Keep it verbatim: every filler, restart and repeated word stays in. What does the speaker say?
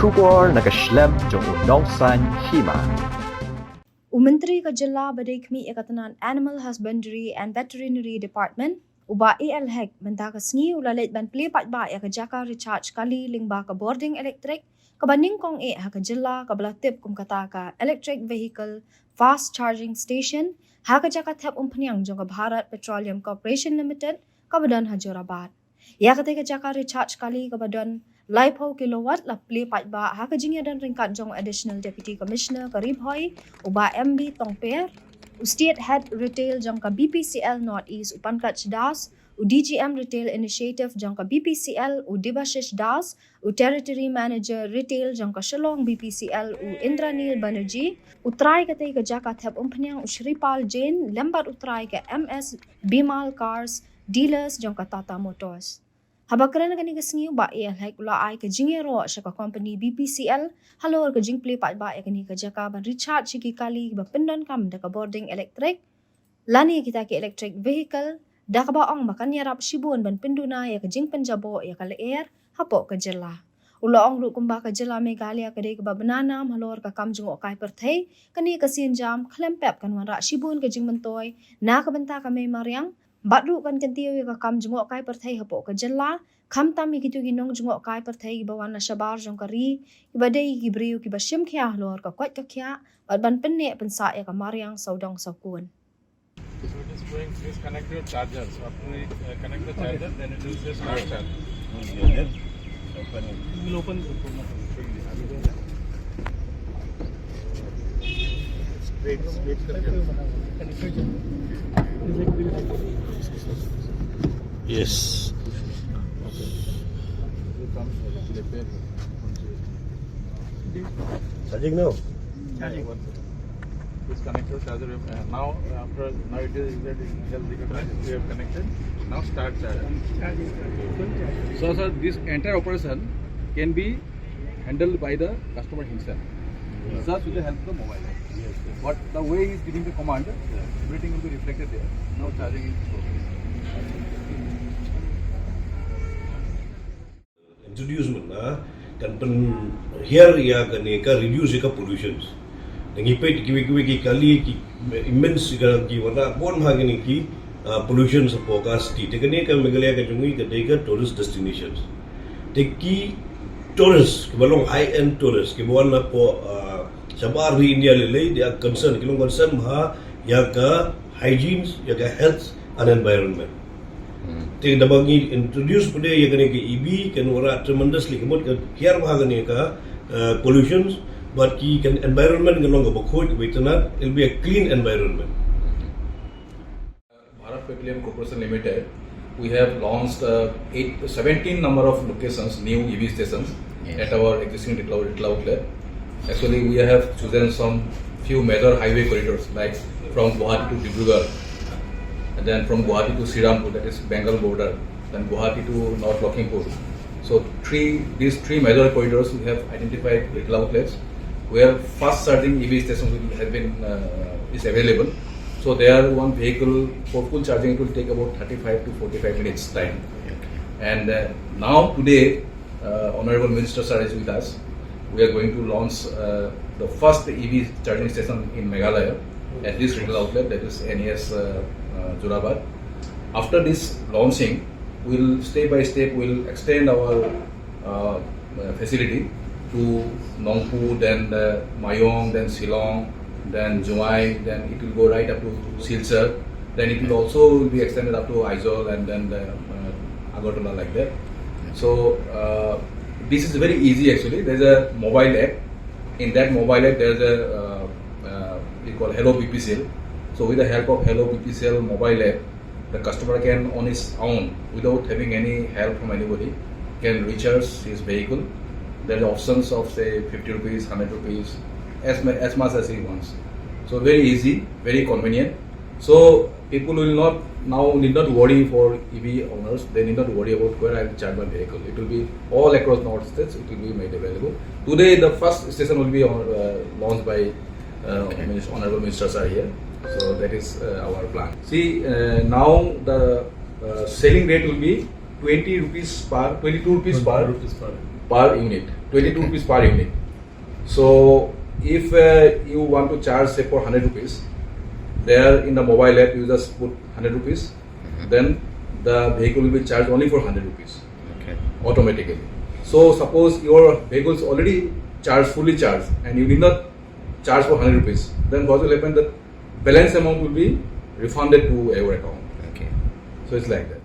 Khubor na ka shlem jong u nongsan hima. U Myntri ka Jylla ba dei khmih ïa ka tnat Animal Husbandry and Veterinary Department, u Bah A L Hek, mynta ka sngi u la leit ban plie paidbah ïa ka jaka recharge kali lyngba ka bording elektrik kaba nyngkong eh ha ka jylla, kaba la tip kum kata ka Electric Vehicle Fast Charging Station ha ka jaka thep umphniang jong ka Bharat Petroleum Corporation Limited kaba don ha Jorabat. Ïa katei ka jaka recharge kali kaba don laiphew kilowatt la plie paidbah ha ka jingïadon ryngkat jong Additional Deputy Commissioner ka Ri Bhoi, u Bah M B Tongper, u State Head Retail jong ka B P C L North East, u Pankaj Das, u D G M Retail Initiative jong ka B P C L, u Debashish Das, u Territory Manager Retail jong ka Shillong B P C L, u Indranil Banerjee, u trai katei ka jaka thep umphniang, u Shripal Jain, lem bad u trai ka M S Bimal Cars, dealers jong ka Tata Motors. Haba kren ha kane ka sngi, u Bah A L Hek u la ai ka jingïaroh sha ka company B P C L halor ka jingplie paidbah ïa kane ka jaka ban recharge ïa ki kali kiba pyndonkam da ka bording elektrik lane kita ki electric vehicle, da kaba ong ba kan ïarap shibun ban pynduna ïa ka jingpynjaboh ïa ka lyer hapoh ka jylla. U la ong ruh kumba ka jylla Meghalaya ka dei kaba bna nam halor ka kam jngohkai pyrthei, kane ka sienjam khlem pep kan wanrah shibun ka jingmyntoi na ka bynta ka mei mariang, bad ruh kan kyntiew ïa ka kam jngohkai pyrthei hapoh ka jylla, khamtam ïa kito ki nongjngohkai pyrthei kiba wan na shabar jong ka ri, kiba dei ki briew kiba shim khia halor ka koit ka khiah bad ban pynneh pynsah ïa ka mariang sawdong sawkun. So it is going, please connect your charger. So after you, uh, connect the charger, then it will say start charge. We'll open. Yes. Charging now. Charging. Please connect your charger. Uh, now, uh, after, now it is exactly, just recognize we have connected. Now start charging. So, sir, this entire operation can be handled by the customer himself, just with the help of the mobile app. But the way he is giving the command, everything will be reflected there. Now charging is progress. Introduce mynta kan pynhiar ïa kane ka reduce ïa ka pollutions. Ngi peit kiwei kiwei ki kali ki immense ka ki wada bun ha kine ki, uh, pollutions hapoh ka city. Te kane ka Meghalaya ka jong ngi ka dei ka tourist destinations. Te ki tourist kiba long high end tourist kiba wan hapoh, uh, shabar ri India lei lei, they are concerned, ki long concerned ha ïa ka hygiene, ïa ka health and environment. Te da ba ngi introduce pat ïa kane ka E V, kan wanrah tremendously, ka mut ka hiar bha kane ka, uh, pollutions, bad ki kan environment kan long kaba khuid, kaba itynnad, it'll be a clean environment. Bharat Petroleum Corporation Limited, we have launched, uh, eight, seventeen number of locations, new E V stations at our existing retail, retail outlet. Actually, we have chosen some few major highway corridors, like from Guwahati to Dibrugarh, and then from Guwahati to Srirampur, that is Bengal border, then Guwahati to North Lakhimpur. So three, these three major corridors we have identified retail outlets where fast charging E V stations will have been, uh, is available. So there one vehicle for full charging it will take about thirty-five to forty-five minutes time. And, uh, now today, uh, Honorable Minister sir is with us. We are going to launch, uh, the first E V charging station in Meghalaya at this retail outlet, that is N E S, uh, uh, Jorabat. After this launching, we'll step by step we'll extend our, uh, uh, facility to Nongpoh, then, uh, Maiyong, then Shillong, then Jowai, then it will go right up to Silchar. Then it will also be extended up to Aizawl and then the, uh, Agartala, like that. So, uh, this is very easy actually. There's a mobile app. In that mobile app, there's a, uh, uh, we call Hello B P C L. So with the help of Hello B P C L mobile app, the customer can, on his own, without having any help from anybody, can recharge his vehicle. There are options of, say, fifty rupees, hundred rupees, as, ma- as much as he wants. So very easy, very convenient. So people will not now need not worry for E V owners. They need not worry about where I will charge my vehicle. It will be all across North States. It will be made available. Today, the first station will be on, uh, launched by, uh, Minister, Honorable Minister sir here. So that is, uh, our plan. See, uh, now the, uh, selling rate will be twenty rupees per, twenty-two rupees per, twenty-two rupees per, per unit, twenty-two rupees per unit. So if uh, you want to charge, say, for one hundred rupees, there in the mobile app you just put one hundred rupees, then the vehicle will be charged only for one hundred rupees Okay. automatically. So suppose your vehicle is already charged, fully charged, and you did not charge for one hundred rupees, then what will happen? The balance amount will be refunded to your account. Okay. So it's like that.